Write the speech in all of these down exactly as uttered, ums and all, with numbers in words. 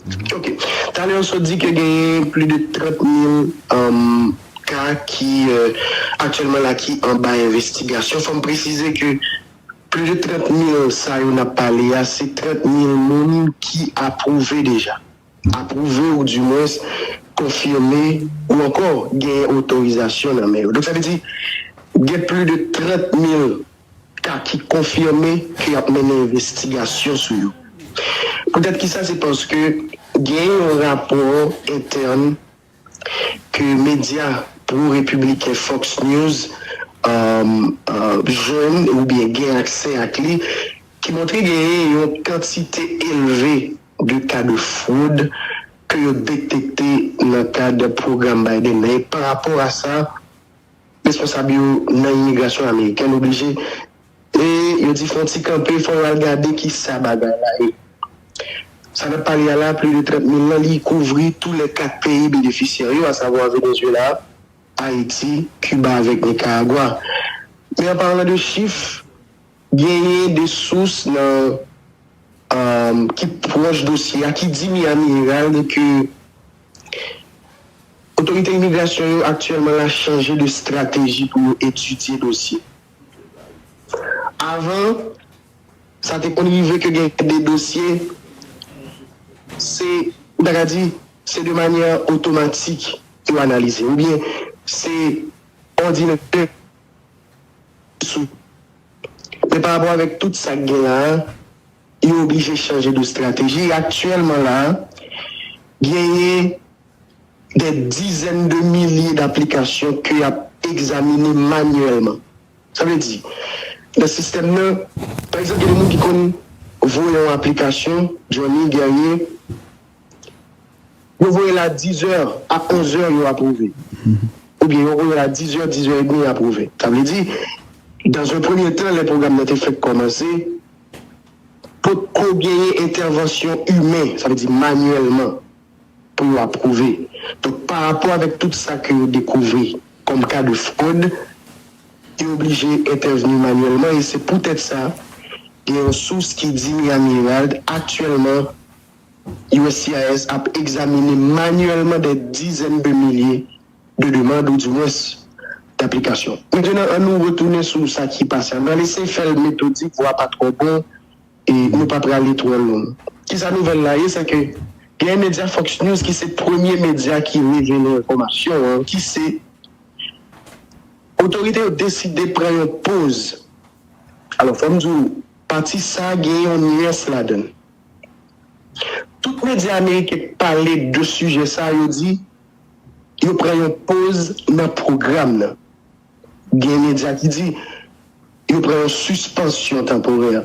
Ok. Talè w sot di ke genyen plis de trant mil um, ka ki uh, aktyèlman la ki anba envestigasyon. Fò m presize ke plis de trant mil sa yo n ap pale a, se trant mil moun ki apwouve deja. Apwouve ou dimwens konfime ou ankò genyen otorizasyon nan men yo. Donk sa vle di gen plis de trant mil ka ki konfime ke y ap mennen envestigasyon sou yo. Poutèt ki sa, se paske gen yon rapò entèn ke medya pwo-repibliken Fox News um, uh, jwenn oubyen gen aksè ak li, ki montre genyen yon kantite elve de ka de fwod ke yo detekte nan kad pwogram Biden nan. E pa rapò a sa, responsab yo nan imigrasyon amerikèn oblije e yo di fè yon ti kanpe, fò yo al gade ki sa bagay la ye. Sa n ap pale a la, plis de trant mil lan, li kouvri tou lè kat peyi benefisyè yo, asavwa Venezuela, Ayiti, Kiba avèk Nikaragwa. Men an palan de chif, genyen de sous nan um, ki pwòch dosye a, ki di Miami Herald ke otorite imigrasyon yo aktyèlman la chanje de estrateji pou yo etidye dosye. Avan, sa te konn rive ke gen de dosye, se, m ta ka di, se de manyè otomatik yo analize, oubyen se òdinatè sou. Men pa rapò avèk tout sa k gen la a, yo oblije chanje de estrateji. E aktyèlman la a, genyen dè dizèn de milye daplikasyon ke y ap egzamine manyèlman. Sa vle di, nan sistèm nan, pa egzanp, gen de moun ki konn voye yon aplikasyon, Johnny, Guerrier, yo voye l a dizè, a onzè yo apwouve. Oubyen yo voye l a dizè, dizè edmi yo apwouve. Sa vle di, dans un premier temps, lè pwogram nan te fèk kòmanse, potko genyen entèvansyon imen, sa vle di manyèlman, pou yo apwouve. Donk, pa rapò avèk tout sa ke yo dekouvri kòm ka de fwod, yo oblije entèvni manyèlman, e se poutèt sa, gen yon sous ki di Miami Herald, aktyèlman, U S C I S ap egzamine manyèlman dè dizèn de milye de demann, oudimwens, daplikasyon. Mentnan, ann nou retounen sou sa ki pase a. N a eseye fè l metodik, vwa pa twò bon, e nou pa prale twò long. Kisa nouvèl la ye? Se ke gen medya Fox News ki se premye medya ki revele enfòmasyon an, ki se otorite yo deside pran yon poz. Alò, fò m di w, pati sa a gen yon nyans ladan l. Tout medya ameriken k pale de sijè sa a, yo di yo pran yon poz nan pwogram nan. Gen medya ki di yo pran yon sispansyon tanporè.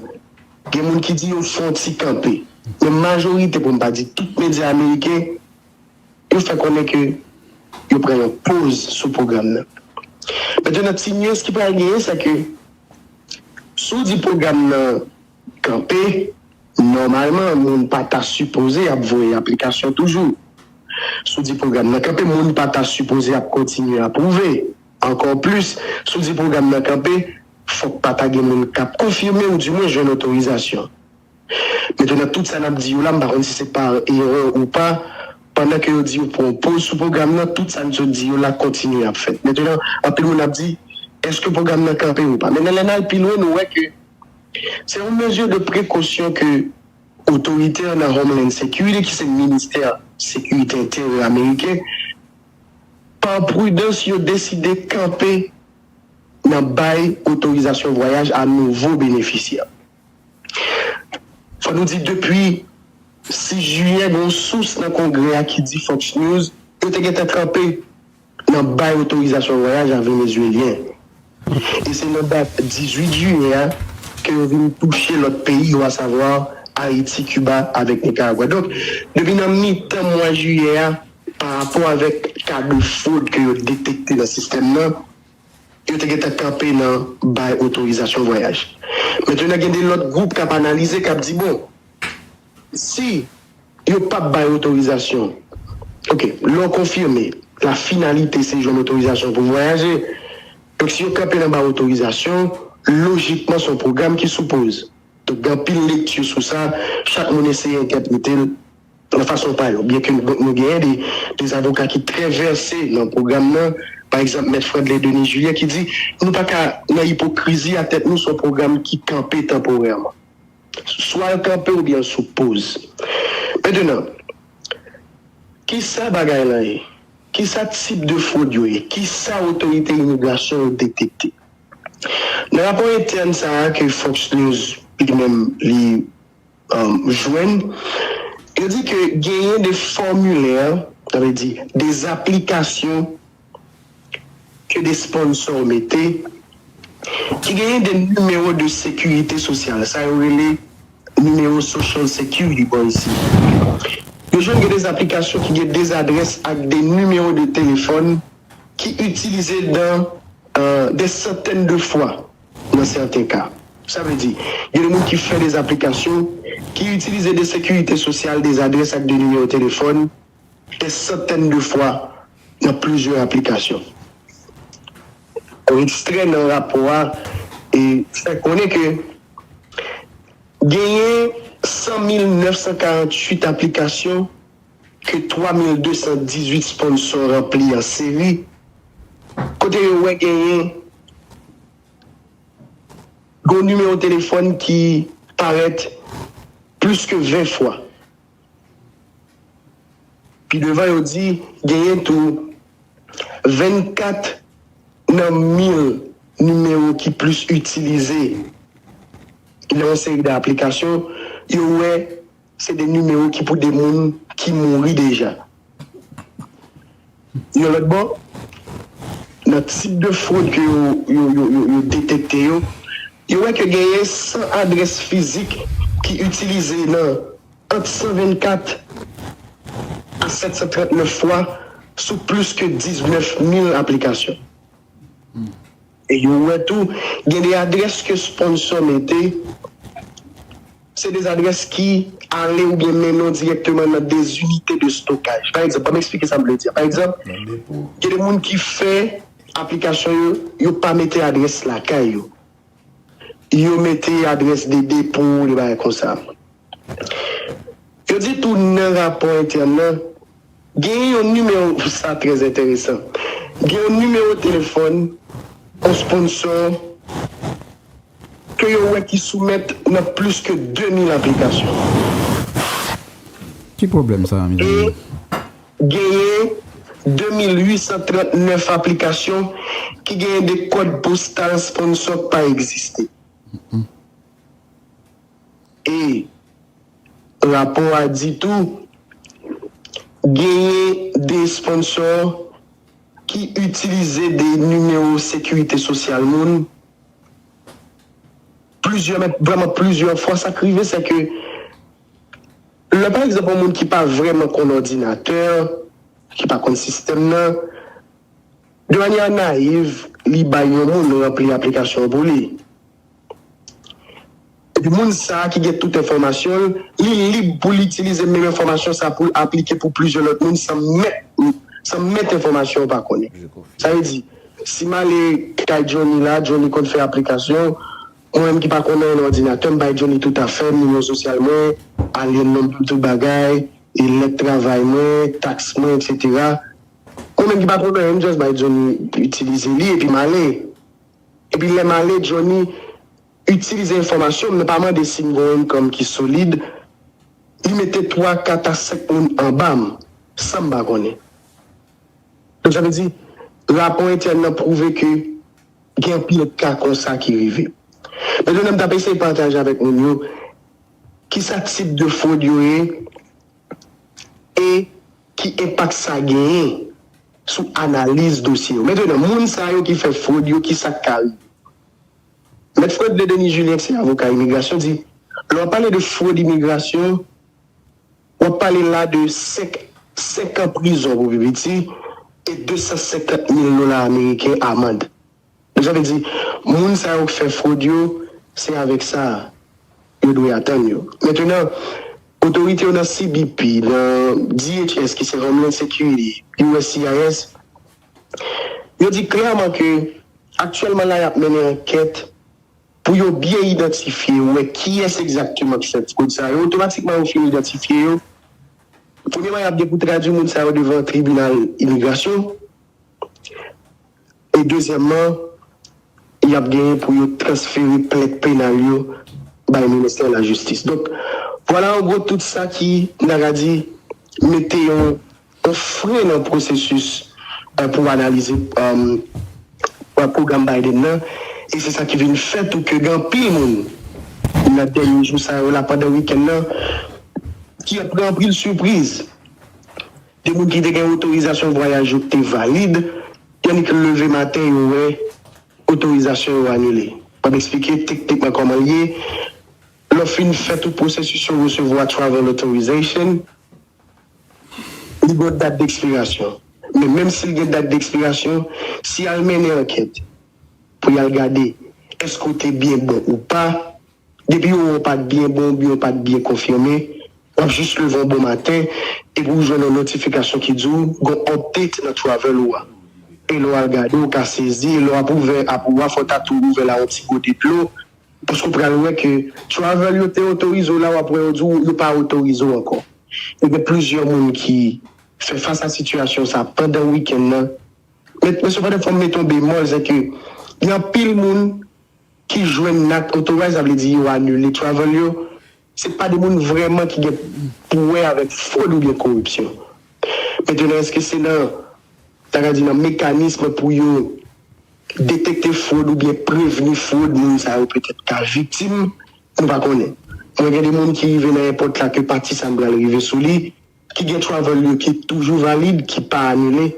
Gen moun ki di yo fè yon ti kanpe. Men majorite, pou m pa di tout medya ameriken, yo fè konnen ke yo pran yon poz sou pwogram nan. Mentnan, ti nyans ki pral genyen, se ke si w di pwogram nan kanpe, nòmalman, moun pa ta sipoze ap voye aplikasyon toujou. Si w di pwogram nan kanpe, moun pa ta sipoze ap kontinye apwouve. Ankò plis, si w di pwogram nan kanpe, fòk pa ta gen moun k ap konfime oudimwen jwenn otorizasyon. Mentnan, tout sa n ap di yo la, m pa konn si se pa erè ou pa, pandan ke yo di yo pran yon poz sou pwogram nan, tout sa n sot di yo la kontinye ap fèt. Mentnan, anpil moun ap di, èske pwogram nan kanpe ou pa? Mentnan, lè n al pi lwen, nou wè ke se yon mezi de prekosyon ke otorite nan Homeland Security, ki se ministè sekirite enteryè ameriken, pa pridans, yo deside kanpe nan bay otorizasyon vwayaj a nouvo benefisyè. Fò nou di depi sis jiyè, gen yon sous nan Kongrè a ki di Fox News, yo te gentan kanpe nan bay otorizasyon vwayaj a Venezwelyen. E se nan dat dizuit jiyè a ke yo vin touche lòt peyi yo, asavwa Ayiti, Kiba avèk Nikaragwa. Donk, depi nan mitan mwa jiyè a, pa rapò avèk ka de fwod ke yo detekte nan sistèm nan, yo te gentan kanpe nan bay otorizasyon vwayaj. Mentnan, gen de lòt gwoup k ap analize, k ap di, bon, si yo p ap bay otorizasyon, ok, lè w konfime, la finalité se jwenn otorizasyon pou vwayaje. Donk, si yo kanpe nan bay otorizasyon, lojikman, se yon pwogram ki sou poz. Donk, gen anpil lekti sou sa, chak moun eseye entèprete l nan fason pa yo. Byen ke nou, nou genyen de, de avoka ki trè vèse nan pwogram nan, pa egzanp, Mèt Fredley Denis Julien ki di, nou pa ka nan ipokrizi a tèt nou, se yon pwogram ki kanpe tanporèman. Swa l kanpe oubyen l sou poz. Mentnan, kisa bagay lan ye? Kisa tip de fwod yo ye? Kisa otorite imigrasyon yo detekte? Nan rapò entèn sa a ke Fox News li menm li um, jwenn, yo di ke genyen de fòmilè, sa vle di de aplikasyon ke de sponsò mete, ki genyen de nimewo de sekirite sosyal, sa yo rele nimewo Social Security bò isi. Yo jwenn gen de aplikasyon ki gen de adrès ak de nimewo de telefòn ki itilize nan, euh, de santèn de fwa nan sèten ka. Sa vle di, gen de moun ki fè de aplikasyon, ki itilize de sekirite sosyal, de adrès ak de nimewo telefòn, de santèn de fwa nan plizyè aplikasyon. Yon ekstrè nan rapò a e fè konnen ke genyen san mil nèf san karanntuit aplikasyon ke twa mil de san dizuit sponsò ranpli an seri, kote yo wè genyen yon nimewo telefòn ki parèt plis ke ven fwa. Pi devan, yo di genyen tou vennkat nan mil nimewo ki plis itilize nan yon seri de aplikasyon, yo wè se de nimewo ki pou de moun ki mouri deja. Yon lòt bò, nan tip de fwod ke yo, yo, yo, yo, yo detekte yo, yo wè ke genyen san adrès fizik ki itilize nan ant san vennkat a sèt san trannèf fwa sou plis ke diznèf mil aplikasyon. E yo wè tou, gen de adrès ke sponsò mete, se de adrès ki ale oubyen mennen w dirèkteman nan de zinite de stokaj. Pa egzanp, ban m eksplike sa m vle di a. Pa egzanp, gen de moun ki fè aplikasyon yo, yo pa mete adrès lakay yo. Yo mete adrès de depo, de bagay konsa. Yo di tou nan rapò entèn nan, gen yon nimewo, sa trè enteresan. Gen yon nimewo telefòn, yon sponsò, ke yo wè ki soumèt nan plis ke de mil aplikasyon. Ki pwoblèm sa a, mezanmi? Genyen de mil uit san trannèf aplikasyon ki genyen de kòd postal sponsò k pa egziste. E rapò a di tou, genyen de sponsò ki itilize de nimewo sekirite sosyal moun plizyè, men vrèman plizyè fwa. Sa k rive, se ke lè, pa egzanp, yon moun ki pa vrèman konn òdinatè, ki pa konn sistèm nan, de manyè nayiv, li bay yon moun ranpli aplikasyon an pou li. Epi moun sa a ki gen tout enfòmasyon l, li lib pou l itilize menm enfòmasyon sa a pou l aplike pou plizyè lòt moun san mèt, san mèt enfòmasyon yo pa konnen. Sa vle di, si m ale kay Johnny la, Johnny konn fè aplikasyon, mwen menm ki pa konn anyen nan òdinatè, m bay Johnny tout afè m, nimewo sosyal mwen, alyen non m, tout bagay, e lèt travay mwen, taks mwen, etsetera. Mwen menm ki pa konn anyen, m just bay Johnny itilize li, epi m ale. Epi lè m ale, Johnny itilize enfòmasyon m, men pa mande si m gen yon income ki solid, li mete twa, kat a senk moun anba m, san m pa konnen. Donk, sa vle di, rapò entèn nan pwouve ke gen anpil ka konsa ki rive. Mentnan, m t ap eseye pataje avèk moun yo kisa tip de fwod yo ye e ki enpak sa genyen sou analiz dosye yo. Mentnan, moun sa yo ki fè fwod yo, kisa k ka rive? Mèt Fredley Denis Julien, ki se avoka imigrasyon, di, lè w ap pale de fwod imigrasyon, w ap pale la de senk, senk an prizon pou pi piti e de san senkant mil dola ameriken amann. Donk, sa vle di, moun sa yo k fè fwod yo, se avèk sa yo dwe atann yo. Mentnan, otorite yo nan C B P, nan D H S, ki se Homeland Security, U S C I S, yo di klèman ke aktyèlman la, y ap mennen ankèt pou yo byen idantifye, wè kiyès egzakteman k fè fwod sa yo. Otomatikman, yo fin idantifye yo, Premyèman, y ap gen pou tradui moun sa yo devan tribinal imigrasyon. E dezyèmman, y ap genyen pou yo transfere plent penal yo bay ministè lajistis. Donk, vwala an gwo tout sa ki, n ta ka di, mete yon, yon fren nan pwosesis, eh, pou analize, eh, pwogram Biden nan. E se sa ki vin fè tou ke gen anpil moun nan dènye jou sa yo la, pandan wikenn nan, ki ap pran anpil sipriz. De moun ki te gen otorizasyon vwayaj yo ki te valid, y annik leve maten, yo wè otorizasyon yo anile. M ap eksplike teknikman kòman l ye. Lè w fin fè tout pwosesis yo, resevwa travel authorization, li gen yon dat dekspirasyon. Men menm si l gen dat dekspirasyon, si y al mennen ankèt pou y al gade èske w te byen bon ou pa, depi yo wè w pa t byen bon oubyen w pa t byen konfime, w ap jis leve yon bon maten epi w jwenn yon notifikasyon ki di w gen yon update nan travel ou a. E lè w al gade, w ka sezi, e lè w ap ouvè app ou a, fò w ta tou ouvè l a yon ti gode dlo, paske w pral wè ke travel yo te otorize w la, w ap wè yo di w yo pa otorize w ankò. E gen plizyè moun ki fè fas a sitiyasyon sa a pandan wikenn nan. Men, men sepandan, fò m mete yon bemòl, se ke gen anpil moun ki jwenn not authorized, sa vle di yo anile travel yo, se pa de moun vrèman ki gen pou wè avèk fwod oubyen koripsyon. Mentnan, èske se nan, ta ka di, nan mekanism pou yo detekte fwod oubyen prevni fwod moun sa yo petèt ka viktim? Nou pa konnen. Mwen gen de moun ki rive nan èpòt la ke pati sa m pral rive sou li, ki gen travel yo ki toujou valid, ki pa anile,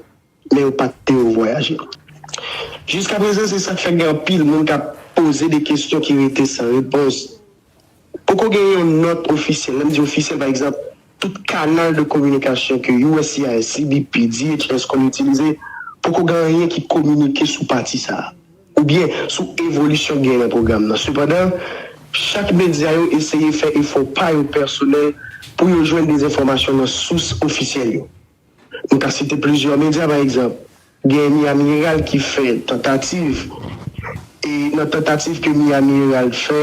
men yo pa t te vwayaje. Jiskaprezan, se sa k fè gen anpil moun k ap poze de kesyon ki rete san repons. Poko gen yon nòt ofisyèl, lè m di ofisyèl, pa egzanp, tout kanal de kominikasyon ke U S C I S, C B P, D H S konn itilize, poko gen anyen ki kominike sou pati sa a, oubyen sou evolisyon k gen nan pwogram nan. Sepandan, chak medya yo eseye fè efò pa yo pèsonèl pou yo jwenn de enfòmasyon nan sous ofisyèl yo. Nou ka site plizyè medya, pa egzanp, gen Miami Herald ki fè tantativ, e nan tantativ ke Miami Herald fè,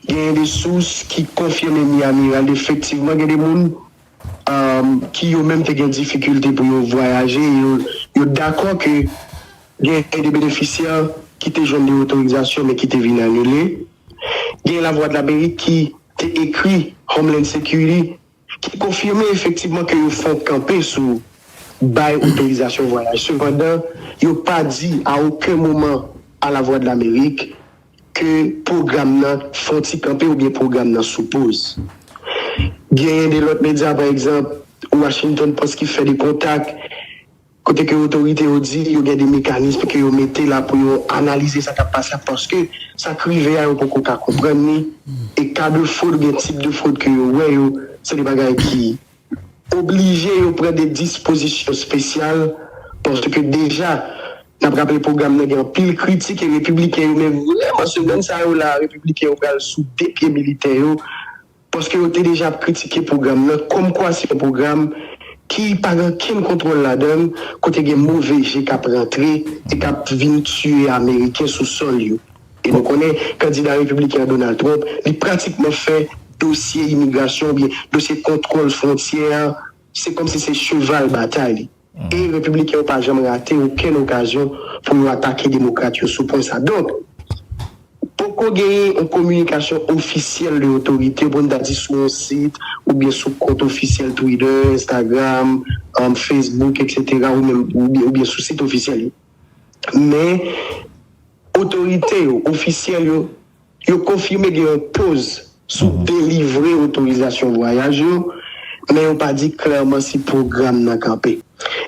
gen de sous ki konfime Miami Herald efektivman gen de moun, um, ki yo menm te gen difikilte pou yo vwayaje, yo, yo dakò ke gen de benefisyè ki te jwenn de otorizasyon men ki te vin anile. Gen Lavwadlamerik ki te ekri Homeland Security ki konfime efektivman ke yo fè yon kanpe sou bay otorizasyon vwayaj. Sepandan, yo pa di a okenn moman a Lavwadlamerik ke pwogram nan fè yon ti kanpe oubyen pwogram nan sou poz. Genyen de lòt medya, pa egzanp, Washington Post ki fè de kontak, kote ke otorite yo di yo gen de mekanism ke yo mete la pou yo analize sa k ap pase a, paske sa k rive a yo poko ka konprann li, e ka de fwod oubyen tip de fwod ke yo wè yo, se de bagay ki oblije yo pran de dispozisyon espesyal, paske deja n ap raple pwogram nan gen anpil kritik e repibliken yo, men vrèman semèn sa yo la, repibliken yo pral sou de pye militè yo, paske yo te deja ap kritike pwogram nan kòmkwa se yon pwogram ki pa gen okenn kontwòl ladan l, kote gen move je k ap rantre e k ap vin tiye Ameriken sou sòl yo. E nou konnen kandida repibliken an, Donald Trump, li pratikman fè dosye imigrasyon oubyen dosye kontwòl fwontyè a, se kòmsi se cheval batay li. E repibliken yo pa janm rate okenn okazyon pou yo atake demokrat yo sou pwen sa. Donk, poko genyen yon kominikasyon ofisyèl de otorite pou n ta di sou yon sit oubyen sou kont ofisyèl Twitter, Instagram, um, Facebook, et cetera, ou menm, oubyen, oubyen sou sit ofisyèl yo. Men, otorite yo, ofisyèl yo, yo konfime gen yon poz sou delivre otorizasyon vwayaj yo, men yo pa di klèman si pwogram nan kanpe.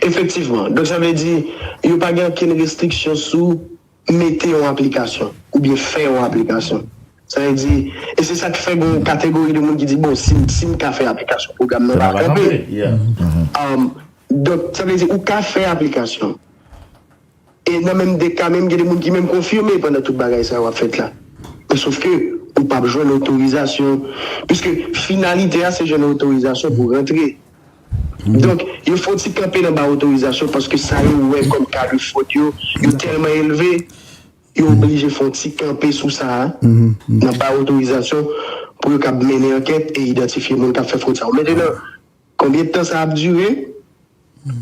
Efektivman, donk sa vle di, yo pa gen okenn restriksyon sou mete yon aplikasyon oubyen fè yon aplikasyon. Sa vle di, e se sa k fè gen yon kategori de moun ki di, bon, si, si m ka fè aplikasyon, pwogram nan pa kanpe. Um, donk, sa vle di, ou ka fè aplikasyon. E nan menm de ka, menm gen de moun ki menm konfime pandan tout bagay sa yo ap fèt la. Men sof ke ou p ap jwenn otorizasyon, piske finalite a se jwenn otorizasyon pou rantre. Donk, yo fè yon ti kanpe nan ba otorizasyon paske sa yo wè kòm ka de fwod yo, yo tèlman elve, yo oblije fè yon ti kanpe sou sa a, nan ba otorizasyon pou yo kab mennen ankèt e idantifye moun k ap fè fwod sa yo. Mentnan, Konbyen tan sa ap dire?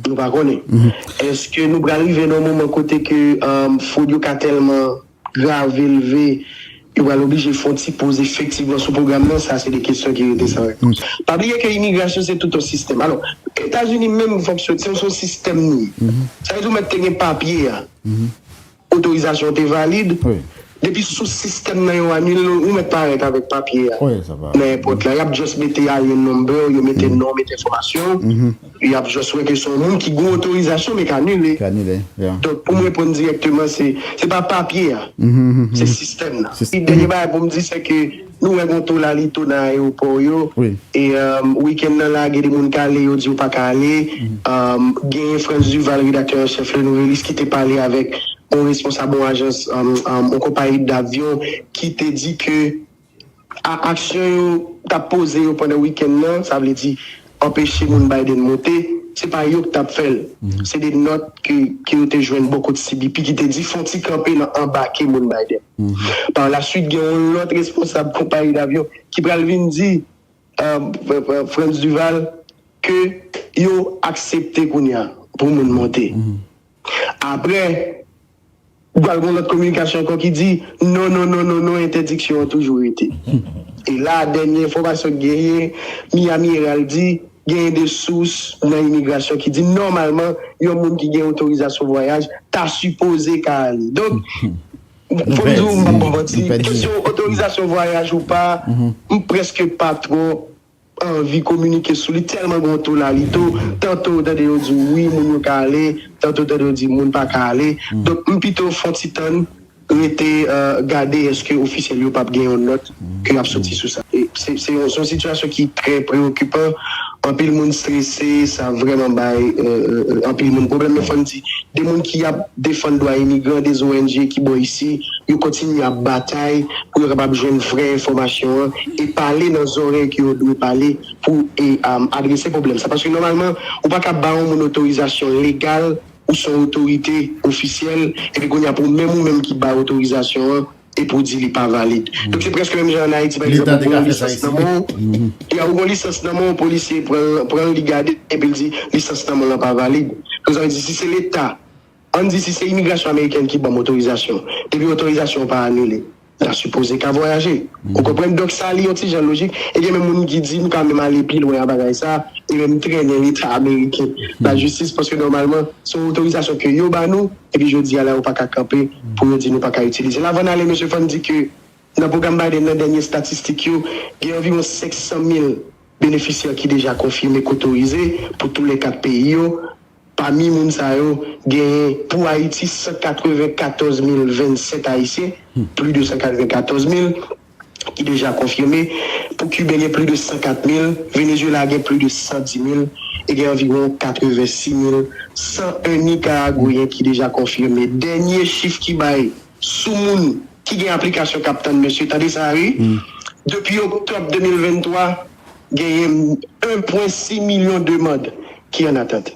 Nou pa konnen. Èske nou pral rive nan yon moman kote ke um, fwod yo ka tèlman grav, elve, yo pral oblije fè yon ti poz efektivman sou pwogram nan? Sa se de kesyon ki rete san repons. Pa bliye ke imigrasyon se tout yon sistèm. Alò, Etazini menm fonksyone, se yon sistèm li ye. Sa vle di ou mèt te gen papye a, otorizasyon te valid. Depi sou sistèm nan yo anile, ou mèt parèt avèk papye a nan èpòt la. Y ap just mete alien number, yo mete non, mete enfòmasyon. Y ap just wè ke se yon moun ki gen otorizasyon men k anile. Donk pou m reponn dirèkteman, se se pa papye a, se sistèm nan. Dènye bagay pou m di se ke nou wè gen yon tolalito nan ayewopò yo. E um, wikenn nan la, gen de moun k ale, yo di yo pa ka ale. Um, gen Frantz Duval, redaktè an chèf Le Nouvelliste, ki te pale avèk yon responsab yon ajans, um, um, yon konpayi davyon ki te di ke a- aksyon yo t ap poze yo pandan wikenn nan, sa vle di anpeche moun Biden monte, se pa yo k t ap fè l. Se de nòt ke, ke yo te jwenn bò kot C B P ki te di fè yon ti kanpe nan anbake moun Biden. Par la suite, gen yon lòt responsab konpayi davyon ki pral vin di uh, Frantz Duval ke yo aksepte kounye a pou moun monte. Apre, ou pral gen yon lòt kominikasyon ankò ki di non, non, non, non, non, entèdiksyon an toujou rete. E la, dènye enfòmasyon k genyen, Miami Herald di genyen de sous nan imigrasyon ki di nòmalman yon moun ki gen otorizasyon vwayaj ta sipoze ka ale. Donk, fò m di w, m p ap ba w manti, kesyon otorizasyon vwayaj ou pa, m prèske pa twò anvi kominike sou li tèlman gen yon tolalito. Tanto w tande yo di wi, moun yo ka ale, tanto w tande yo di moun pa ka ale. Donk, m pito fè yon ti tann, rete uh, gade èske ofisyèl yo p ap gen yon nòt ke y ap soti sou sa. E se se yon, se yon sitiyasyon ki trè preokipan. Anpil moun strese, sa vrèman bay uh, uh, anpil moun pwoblèm. Men fò n di, de moun ki ap defann dwa imigran, de O N G ki bò isi, yo kontinye ap batay pou yo kapab jwenn vrè enfòmasyon an e pale nan zòrèy ke yo dwe pale pou e, um, adrese pwoblèm sa. Paske nòmalman, ou pa ka ba yon moun otorizasyon legal ou se yon otorite ofisyèl, epi kounye a pou menm ou menm ki bay otorizasyon an, epi w di li pa valid. Donk se prèske menm jan ann Ayiti, pa egzanp, ou gen yon lisans nan men w, ya, ou gen yon lisans nan men w, polisye pran pran l, li gade, epi l di lisans nan men w lan pa valid. Donk sa vle di si se Leta, ann di si se imigrasyon amerikèn ki ban m otorizasyon, epi otorizasyon an pa anile, ta sipoze ka vwayaje. Ou konprann? Donk sa li yon ti jan lojik. E gen menm moun ki di nou ka menm ale pi lwen a bagay sa, e menm trennen Leta ameriken lajistis, paske nòmalman se yon otorizasyon ke yo ba nou, epi jodi a la yo pa ka kanpe pou yo di nou pa ka itilize l. Avan n ale, mesye, fò n di ke nan pwogram Biden nan, dènye estatistik yo, gen anviwon senk san mil benefisyè ki deja konfime k otorize pou tou lè kat peyi yo. Pami moun sa yo, genyen pou Ayiti san katrevenkatòz mil vennsèt Ayisyen, plis de san katrevenkatòz mil, ki deja konfime. Pou Kiben, gen plis de san kat mil, Venezuela gen plis de san di mil, e gen anviwon katrevensis mil san en Nikaragweyen ki deja konfime. Dènye chif ki bay sou moun ki gen aplikasyon k ap tann, mesye, tande sa wi. Depi oktòb de mil venntwa, genyen en pwen sis milyon demann ki an atant.